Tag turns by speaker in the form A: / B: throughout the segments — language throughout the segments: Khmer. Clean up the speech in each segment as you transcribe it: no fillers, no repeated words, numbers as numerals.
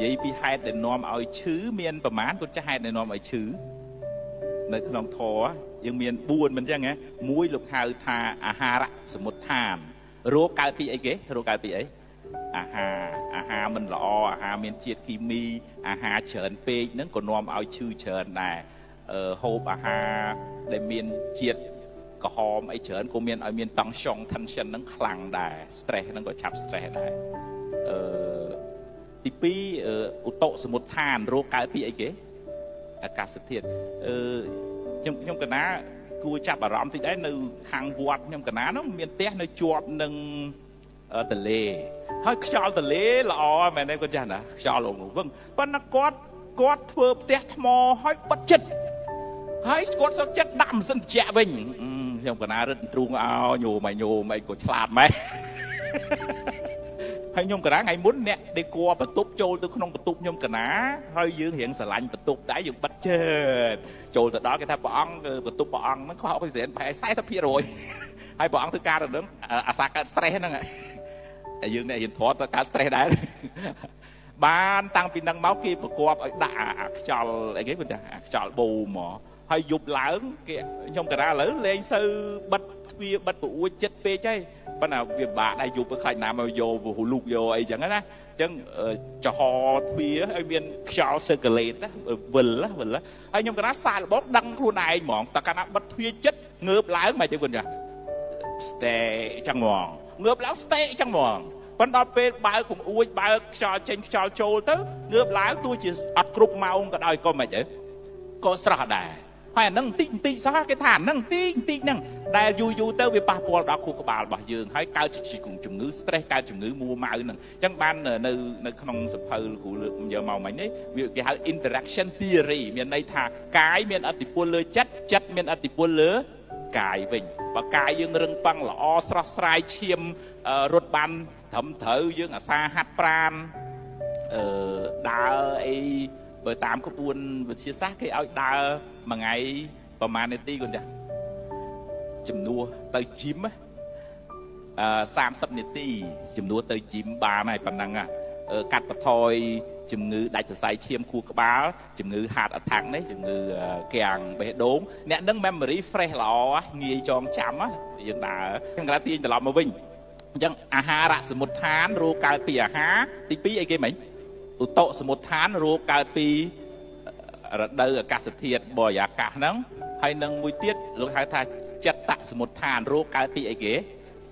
A: យាយពីហេតុដែលនាំឲ្យឈឺមានប្រមាណគាត់ចាស់ហេតុដែលនាំឲ្យឈឺនៅក្នុងធម៌យើងមាន4មិនចឹងហ៎មួយលោកហៅថាអាហារសមុទ្ឋានរោគកើតពីអីគេរោគកើតពីអីអាហារអាហារមិនល្អអាហារមានជាតិគីមីអាហារច្រើនពេកហ្នឹងក៏នាំឲ្យឈឺច្រើនដែរហូបអាហារដែលមានជាតិក្រហមអីច្រើនក៏មានឲ្យមានតង់ស្យុង tension ហ្នឹងខ្លាំងដែរ stress ហ្នឹងក៏ឆាប់ stress ដែរអឺទី2ឧតុសមុទ្ឋានរោគកើតពីអីគេអាកាសធាតុអឺខ្ញុំកណាគួរចាប់អារម្មណ៍តិចដែរនៅខាងវត្តខ្ញុំកណានោះមានផ្ទះនៅជាប់នឹងទលេហើយខ្យល់ទលេល្អមែនទេគាត់ចាស់ណាខ្យល់ងវឹងប៉ុន្តែគាត់ធ្វើផ្ទះថ្មហើយបិទចិត្តហើយគាត់សុខចិត្តដាក់ម៉ាស៊ីនត្រជាក់វិញខ្ញុំកណារឹតទ្រូងអោញោមឲ្យញោមអីក៏ឆ្លាតម៉េះហើយខ្ញុំកណាថ្ងៃមុនអ្នកដេគ័របន្ទប់ចូលទៅក្នុងបន្ទប់ខ្ញុំកណាហើយយើងរៀងស្រឡាញ់បន្ទប់ដែរយើងបិទចិត្តចូលទៅដល់គេថាព្រះអង្គបន្ទប់ព្រះអង្គហ្នឹងខ្វះអុកស៊ីហ្សែនប្រហែល40%ហើយព្រះអង្គធ្វើការទៅនឹងអាសាកើត stress ហ្នឹងហើយយើងអ្នករៀនធម៌ទៅកើត stress ដែរបានតាំងពីនឹងមកគេប្រកបឲ្យដាក់អាខ្យល់អីគេគាត់ចាអាខ្យល់បូមមកហើយយប់ឡើងគេខ្ញុំកណាឥឡូវលែងសូវបិទទ្វារបិទប្អួចចិត្តពេកហើយប៉ុន្តែវាបាក់ដែរយប់ទៅខ្លាចណាមកយកលូកយកអីចឹងណាអញ្ចឹងចំហទ្វារឲ្យមានខ្យល់ circulate ណាវិលវិលហើយខ្ញុំកណាសាកល្បងដឹងខ្លួនឯងហ្មងតែកាលណាបិទទ្វារចិត្តងើបឡើងមកទេគាត់ចាស្តេចឹងហ្មងងើបឡើងស្តេចឹងហ្មងប៉ុន្តែដល់ពេលបើកពង្អួចបើកខ្យល់ចេញខ្យល់ចូលទៅងើបឡើងទោះជាអត់គ្រប់ម៉ោងក៏ដោយក៏មិនអីក៏ស្រស់ដែរហើយអានឹងបន្តិចបន្តិចសោះគេថាអានឹងបន្តិចបន្តិចហ្នឹងដែលយូរយូរទៅវាប៉ះពាល់ដល់ខួរក្បាលរបស់យើងហើយកើតជាជំងឺ stress កើតជំងឺមួម៉ៅហ្នឹងអញ្ចឹងបាននៅក្នុងសភៅគ្រូលើកយកមកមិញនេះវាគេហៅ interaction theory មានន័យថាកាយមានឥទ្ធិពលលើចិត្តចិត្តមានឥទ្ធិពលលើកាយវិញបើកាយយើងរឹងប៉ឹងល្អស្រស់ស្រាយឈាមរត់បានត្រឹមត្រូវយើងអាសាហាត់ប្រានអឺដើរអីបើតាមក្បួនវិទ្យាសាស្ត្រគេឲ្យដើរមួយថ្ងៃប្រហែលនាទីគាត់ចាចំនួនទៅជីមអឺ30នាទីចំនួនទៅជីមបានហើយប៉ុណ្ណឹងកាត់បន្ថយជំងឺដាច់សរសៃឈាមខួរក្បាលជំងឺ heart attack នេះជំងឺគាំងបេះដូងអ្នកនឹង memory fresh ល្អងាយចងចាំយើងដើរខ្ញុំកន្លះទាញត្រឡប់មកវិញអញ្ចឹងអាហារសមុទ្ឋានរោគកើតពីអាហារទី2អីគេមិញឧតុសមុទ្ឋានរោគកើតពីរដូវអាកាសធាតុបរិយាកាសហ្នឹងហើយនឹងមួយទៀតលោកហៅថាចិត្តសមុទ្ឋានរោគកើតពីអីគេ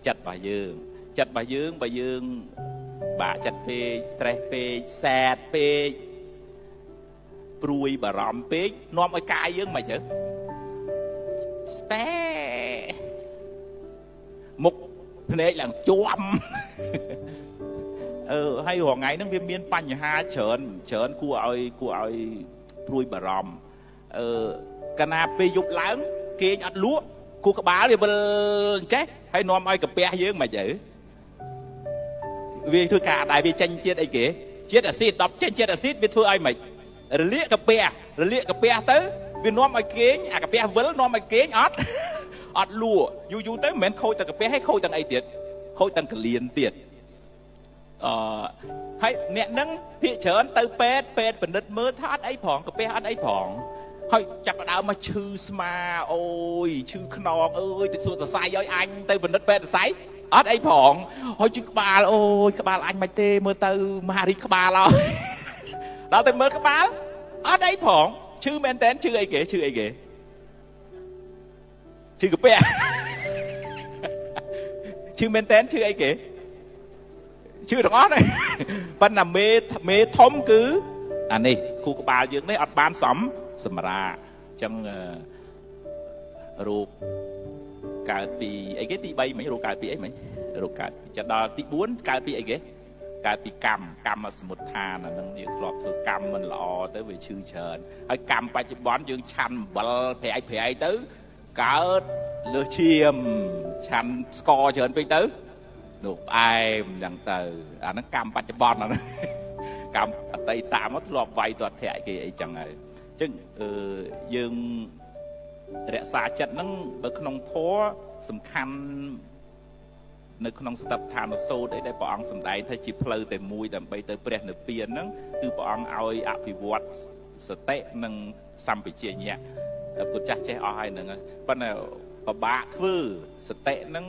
A: ចិត្តរបស់យើងចិត្តរបស់យើងបើយើងបាក់ចិត្តពេក stress ពេក sad ពេកព្រួយបារម្ភពេកនាំឲ្យកាយយើងមិនចឹងស្តេមុខភ្នែកឡើងជាំអឺហើយរាល់ថ្ងៃហ្នឹងវាមានបញ្ហាច្រើនច្រើនគួរឲ្យព្រួយបារម្ភអឺកាលណាពេលយប់ឡើងគេងអត់លក់គូក្បាលវាវិលអញ្ចេះហើយនាំឲ្យកាពះយើងមិនទៅវាធ្វើការដែរវាចេញជាតិអីគេជាតិអាស៊ីតដល់ចេញជាតិអាស៊ីតវាធ្វើឲ្យមិនរលាកកាពះរលាកកាពះទៅវានាំឲ្យគេងអាកាពះវិលនាំឲ្យគេងអត់អត់លក់យូរយូរទៅមិនមែនខូចតែកាពះហើយខូចទាំងអីទៀតខូចទាំងកលៀនទៀតអឺហើយអ្នកនឹងភាកច្រើនទៅពេទ្យពេទ្យពិនិត្យមើលថាអត់អីផងកាពះអត់អីផងហើយចាប់ដើមមកឈឺស្មាអូយឈឺខ្នងអើយទៅសួរសរសៃឲ្យអញទៅពិនិត្យពេទ្យសរសៃអត់អីផងហើយឈឺក្បាលអូយក្បាលអញមិនទេមើលទៅមហារីកក្បាលហើយដល់ទៅមើលក្បាលអត់អីផងឈឺមែនតើឈឺអីគេឈឺអីគេឈឺកាពះឈឺមែនតើឈឺអីគេឈឺទាំងអស់ហ្នឹងប៉ុន្តែមេមេធំគឺអានេះខួរក្បាលយើងនេះអត់បានសំសម្រាអញ្ចឹងរោគកើតពីអីគេទី3មិញរោគកើតពីអីមិញរោគកើតចិត្តដល់ទី4កើតពីអីគេកើតពីកម្មកម្មសមុទ្ឋានអានឹងយើងធ្លាប់ធ្វើកម្មមិនល្អទៅវាឈឺច្រើនហើយកម្មបច្ចុប្បន្នយើងឆាន់អំបិលប្រៃប្រៃទៅកើតលើសឈាមឆាន់ស្ករច្រើនពេកទៅនោះផ្អែមអញ្ចឹងទៅអាហ្នឹងកម្មបច្ចុប្បន្នអាហ្នឹងកម្មអតីតមកធ្លាប់វាយទាត់ធាក់គេអីចឹងហើយអញ្ចឹងអឺយើងរក្សាចិត្តហ្នឹងបើក្នុងធម៌សំខាន់ នៅក្នុងស្តឹបឋានសូត្រអីដែលព្រះអង្គសម្ដែងថាជាផ្លូវតែមួយដើម្បីទៅព្រះនិព្វានហ្នឹងគឺព្រះអង្គឲ្យអភិវឌ្ឍសតិនិងសម្បជញ្ញៈពុទ្ធចាស់ចេះអស់ហើយហ្នឹងប៉ុន្តែពិបាកធ្វើសតិហ្នឹង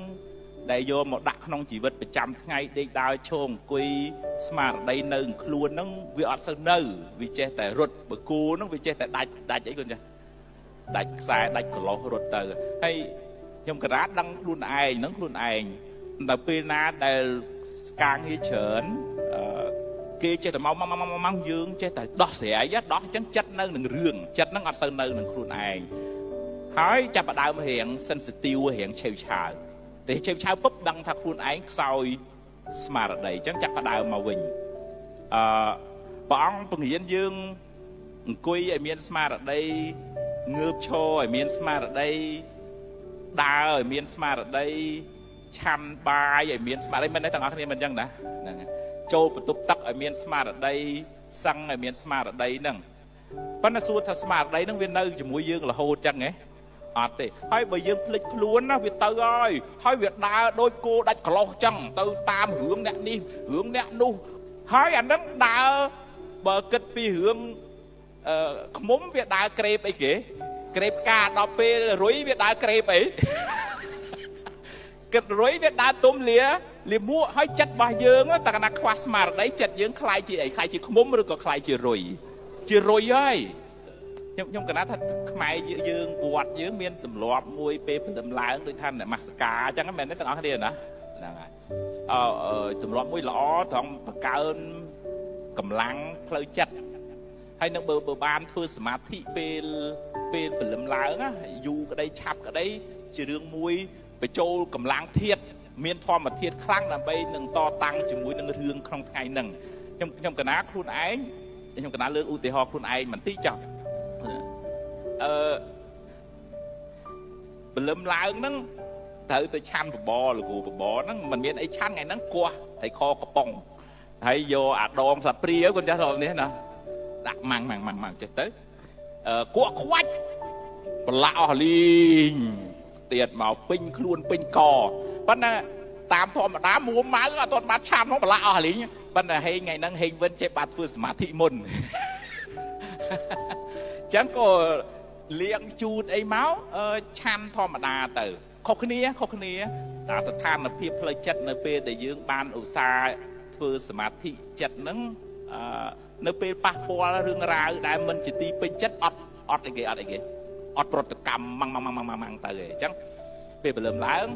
A: ដែលយកមកដាក់ក្នុងជីវិតប្រចាំថ្ងៃដេកដើរឈរអង្គុយស្មារតីនៅខ្លួនហ្នឹងវាអត់សូវនៅវាចេះតែរត់បើគូហ្នឹងវាចេះតែដាច់ដាច់អីគាត់ចេះដាច់ខ្សែដាច់កន្លោះរត់ទៅហើយខ្ញុំករាដឹងខ្លួនឯងហ្នឹងខ្លួនឯងដល់ពេលណាដែលការងារច្រើនគេចេះតែមកមកមកមកយើងចេះតែដោះស្រាយដោះអញ្ចឹងចិត្តនៅនឹងរឿងចិត្តហ្នឹងអត់សូវនៅនឹងខ្លួនឯងហើយចាប់ផ្ដើមរៀង sensitive រៀងឆេវឆាវតែឆេវឆាវពុបដឹងថាខ្លួនឯងខ្សោយស្មារតីអញ្ចឹងចាប់ផ្ដើមមកវិញអឺព្រះអង្គបង្រៀនយើងអង្គុយឲ្យមានស្មារតីងើបឈរឲ្យមានស្មារតីដើរឲ្យមានស្មារតីឆាន់បាយឲ្យមានស្មារតីមិនទេទាំងអស់គ្នាមិនអញ្ចឹងណាហ្នឹងចូលបន្ទប់ទឹកឲ្យមានស្មារតីសឹងឲ្យមានស្មារតីហ្នឹងប៉ុន្តែសួរថាស្មារតីហ្នឹងវានៅជាមួយយើងរហូតចឹងហ៎អត់ទេហើយបើយើងភ្លេចខ្លួនណាវាទៅហើយហើយវាដើរដូចគោដាច់ក្លោះចឹងទៅតាមរឿងអ្នកនេះរឿងអ្នកនោះហើយអាហ្នឹងដើរបើគិតពីរឿងអឺខ្មុំវាដើរក្រេបអីគេក្រេបផ្កាដល់ពេលរុយវាដើរក្រេបអីគិតរុយវាដើរទុំលាលាមួកហើយចិត្តរបស់យើងតើកណាខ្វះស្មារតីចិត្តយើងខ្លាយជាអីខ្លាយជាខ្មុំឬក៏ខ្លាយជារុយជារុយហើយខ្ញុំកណាថាខ្មែរយើងវត្តយើងមានទម្លាប់មួយពេលព្រលឹមឡើងដូចថានមស្ការអញ្ចឹងមែនទេទាំងអស់គ្នាណាហ្នឹងហើយអឺទម្លាប់មួយល្អត្រង់បង្កើនកម្លាំងផ្លូវចិត្តហើយនឹងបើបានធ្វើសមាធិពេលពេលព្រលឹមឡើងណាយូរក្តីឆាប់ក្តីជារឿងមួយបញ្ចូលកម្លាំងធាតុមានធម្មធាតុខ្លាំងដើម្បីនឹងតតាំងជាមួយនឹងរឿងក្នុងថ្ងៃហ្នឹងខ្ញុំកណាខ្លួនឯងខ្ញុំកណាលើកឧទាហរណ៍ខ្លួនឯងបន្តិចចុះអឺព្រលឹមឡើងហ្នឹងត្រូវទៅឆាន់បបរលោកគ្រូបបរហ្នឹងមិនមានអីឆាន់ថ្ងៃហ្នឹងគោះត្រីខកំប៉ុងហើយយកអាដងស្លាបព្រាគាត់ចាស់រកនេះណាដាក់ម៉ាំងម៉ាំងម៉ាំងម៉ាំងចេះទៅគក់ខ្វាច់ប្រឡាក់អស់លីងទៀតមកពេញខ្លួនពេញកប៉ុន្តែតាមធម្មតាមួម៉ៅអត់ទាន់បានឆាន់មកប្រឡាក់អស់លីងប៉ុន្តែហេងថ្ងៃហ្នឹងហេងវិនចេះបានធ្វើសមាធិមុនអញ្ចឹងក៏លៀងជូតអីមកឆាន់ធម្មតាទៅខុសគ្នាខុសគ្នាអាស្ថានភាពផ្លូវចិត្តនៅពេលដែលយើងបានឧស្សាហ៍ធ្វើសមាធិចិត្តហ្នឹងនៅពេលប៉ះពាល់រឿងរ៉ាវដែលមិនជាទីពេញចិត្តអត់អត់អីគេអត់អីគេអត់ប្រតិកម្មម៉ាំងម៉ាំងម៉ាំងម៉ាំងម៉ាំងទៅឯងអញ្ចឹងពេលព្រលឹមឡើង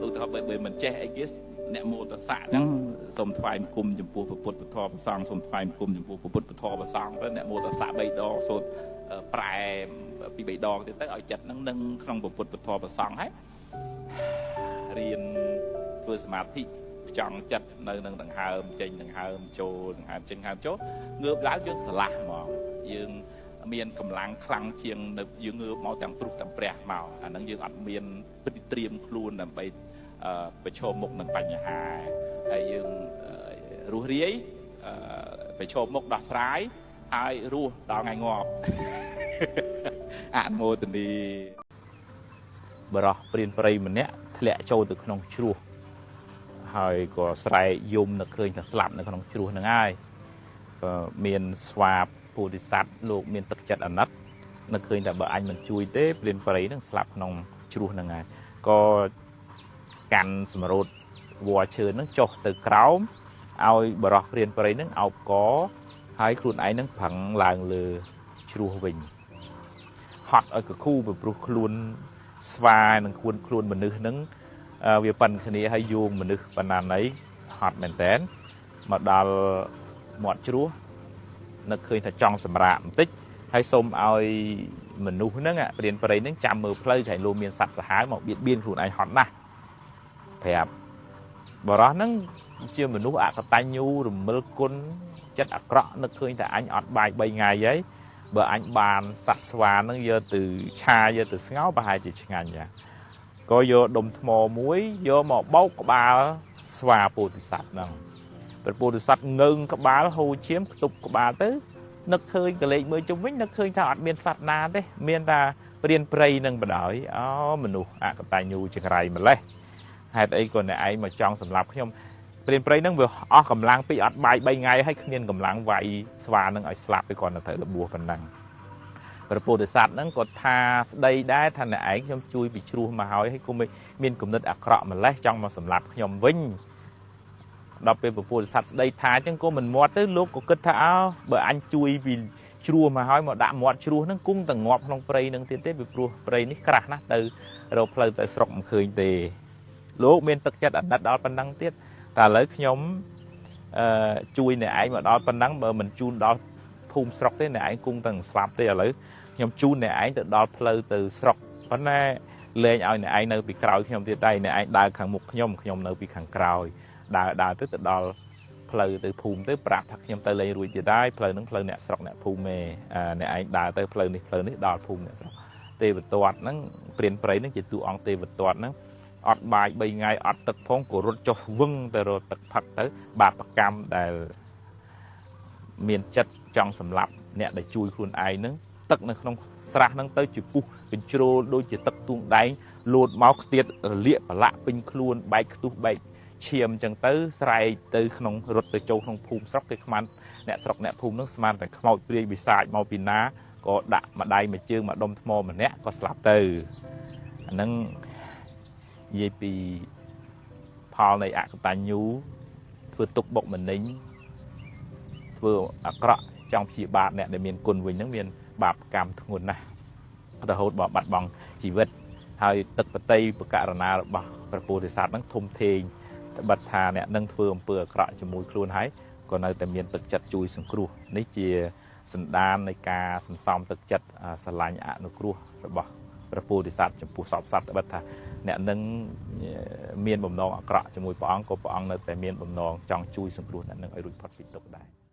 A: ឧទាហរណ៍បើមិនចេះអីគេអ្នកមោទសៈអញ្ចឹងសូមថ្វាយបង្គំចំពោះព្រះពុទ្ធធម៌ព្រះសង្ឃសូមថ្វាយបង្គំចំពោះព្រះពុទ្ធធម៌ព្រះសង្ឃទៅអ្នកមោទសៈ3ដងសូត្រប្រែពី3ដងទៀតទៅឲ្យចិត្តនឹងនឹងក្នុងព្រះពុទ្ធធម៌ព្រះសង្ឃហើយរៀនធ្វើសមាធិផ្ចង់ចិត្តនៅនឹងដង្ហើមចេញដង្ហើមចូលដង្ហើមចេញដង្ហើមចូលងើបឡើងយើងស្រឡះហ្មងយើងមានកម្លាំងខ្លាំងជាងនៅយើងងើបមកទាំងព្រុសទាំងព្រះមកអាហ្នឹងយើងអត់មានត្រៀមខ្លួនដើម្បីប្រឈមមុខនឹងបញ្ហាហើយយើងរស់រាយប្រឈមមុខដោះស្រាយហើយរស់ដល់ថ្ងៃងាប់អនុមោទនីបរោះព្រានព្រៃម្នាក់ធ្លាក់ចូលទៅក្នុងជ្រោះហើយក៏ស្រែកយំនៅឃើញថាស្លាប់នៅក្នុងជ្រោះហ្នឹងហើយមានស្វាពោធិសត្វលោកមានទឹកចិត្តអាណិតនៅឃើញថាបើអញមិនជួយទេព្រានព្រៃហ្នឹងស្លាប់ក្នុងជ្រោះហ្នឹងហើយក៏កាន់សម្រូតវល្លិឈើហ្នឹងចុះទៅក្រោមឲ្យបរោះព្រានព្រៃហ្នឹងអោបកហើយខ្លួនឯងហ្នឹងប្រឹងឡើងលើជ្រោះវិញហត់ឲ្យកខូពីព្រោះខ្លួនស្វានិងខ្លួនមនុស្សហ្នឹងវាប៉ិនគ្នាហើយយោងមនុស្សបណ្ណាណីហត់មែនតែនមកដល់មាត់ជ្រោះនឹកឃើញថាចង់សម្រាកបន្តិចហើយសូមឲ្យមនុស្សហ្នឹងព្រានព្រៃហ្នឹងចាំមើលផ្លូវក្រែងលោមានសត្វសាហាវមកបៀតបៀនខ្លួនឯងហត់ណាស់ប្រាប់បរោះហ្នឹងជាមនុស្សអកតញ្ញូរមិលគុណចិត្តអាក្រក់នឹកឃើញថាអញអត់បាយ3ថ្ងៃហើយបើអញបានសត្វស្វាហ្នឹងយកទៅឆាយកទៅស្ងោរប្រហែលជាឆ្ងាញ់យ៉ាក៏យកដុំថ្មមួយយកមកបោកក្បាលស្វាពោធិសត្វហ្នឹងព្រះពោធិសត្វងើងក្បាលហូរឈាមខ្ទប់ក្បាលទៅនឹកឃើញកលេចមើលជុំវិញនឹកឃើញថាអត់មានសត្វណាទេមានតែព្រានព្រៃនឹងបដ ாய் អូមនុស្សអកតញ្ញូចង្រៃម្លេះ ហេតុអីក៏អ្នកឯងមកចង់សម្លាប់ខ្ញុំព្រានព្រៃហ្នឹងវាអស់កម្លាំងពីអត់បាយ3ថ្ងៃហើយគ្មានកម្លាំងវាយស្វាហ្នឹងឲ្យស្លាប់ពីគ្រាន់តែត្រូវរបួសប៉ុណ្ណឹងព្រះពោធិសត្វហ្នឹងក៏ថាស្ដីដែរថាអ្នកឯងខ្ញុំជួយពីជ្រោះមកហើយហើយគុំមានគំនិតអាក្រក់ម្លេះចង់មកសម្លាប់ខ្ញុំវិញដល់ពេលព្រះពោធិសត្វស្ដីថាអញ្ចឹងក៏មិនមាត់ទៅលោកក៏គិតថាអោបើអញជួយពីជ្រោះមកហើយមកដាក់មាត់ជ្រោះហ្នឹងគង់តែងាប់ក្នុងព្រៃហ្នឹងទៀតទេពីព្រោះព្រៃនេះក្រាស់ណាស់ទៅរកផ្លូវទៅស្រុកមិនឃើញទេលោកមានទឹកចិត្តអាណិតដល់ប៉ុណ្ណឹងទៀតតែឥឡូវខ្ញុំជួយអ្នកឯងមកដល់ប៉ុណ្ណឹងបើមិនជូនដល់ភូមិស្រុកទេអ្នកឯងគង់តែស្លាប់ទេឥឡូវខ្ញុំជូនអ្នកឯងទៅដល់ផ្លូវទៅស្រុកប៉ុន្តែលែងឲ្យអ្នកឯងនៅពីក្រោយខ្ញុំទៀតដែរអ្នកឯងដើរខាងមុខខ្ញុំខ្ញុំនៅពីខាងក្រោយដើរដើរទៅទៅដល់ផ្លូវទៅភូមិទៅប្រាប់ថាខ្ញុំទៅលែងរួចទៀតដែរផ្លូវហ្នឹងផ្លូវអ្នកស្រុកអ្នកភូមិឯងអ្នកឯងដើរទៅផ្លូវនេះផ្លូវនេះដល់ភូមិអ្នកស្រុកទេវទត្តហ្នឹងព្រានព្រៃហ្នឹងជាតួអង្គទេវទត្តហ្នឹងអត់បាយ3ថ្ងៃអត់ទឹកផងក៏រត់ចុះវឹងទៅរកទឹកផឹកទៅបាបកម្មដែលមានចិត្តចង់សម្លាប់អ្នកដែលជួយខ្លួនឯងហ្នឹងទឹកនៅក្នុងស្រះហ្នឹងទៅជាពុះកញ្ជ្រោលដូចជាទឹកទួងដែងលោតមកខ្ទាតរលាកប្រឡាក់ពេញខ្លួនបែកខ្ទុះបែកឈាមអញ្ចឹងទៅស្រែកទៅក្នុងរត់ទៅចូលក្នុងភូមិស្រុកគេខ្មានអ្នកស្រុកអ្នកភូមិហ្នឹងស្មានតែខ្មោចព្រាយបិសាចមកពីណាក៏ដាក់ម្ដាយមួយជើងមួយដុំថ្មម្នាក់ក៏ស្លាប់ទៅអាហ្នឹងនិយាយពីផលនៃអកតញ្ញូធ្វើទុកបុកម្នេញធ្វើអាក្រក់ចង់ព្យាបាទអ្នកដែលមានគុណវិញហ្នឹងមានបាបកម្មធ្ងន់ណាស់រហូតដល់បាត់បង់ជីវិតហើយទឹកបតីបករណារបស់ព្រះពោធិសត្វហ្នឹងធំធេងត្បិតថាអ្នកនឹងធ្វើអំពើអាក្រក់ជាមួយខ្លួនហើយក៏នៅតែមានទឹកចិត្តជួយសង្គ្រោះនេះជាសន្តាននៃការសន្សំទឹកចិត្តស្រឡាញ់អនុគ្រោះរបស់ព្រះពោធិសត្វចំពោះសពសត្វត្បិតថាអ្នកនឹងមានបំណងអាក្រក់ជាមួយព្រះអង្គក៏ព្រះអង្គនៅតែមានបំណងចង់ជួយសង្គ្រោះអ្នកនឹងឲ្យរួចផុតពីទុក្ខដែរ។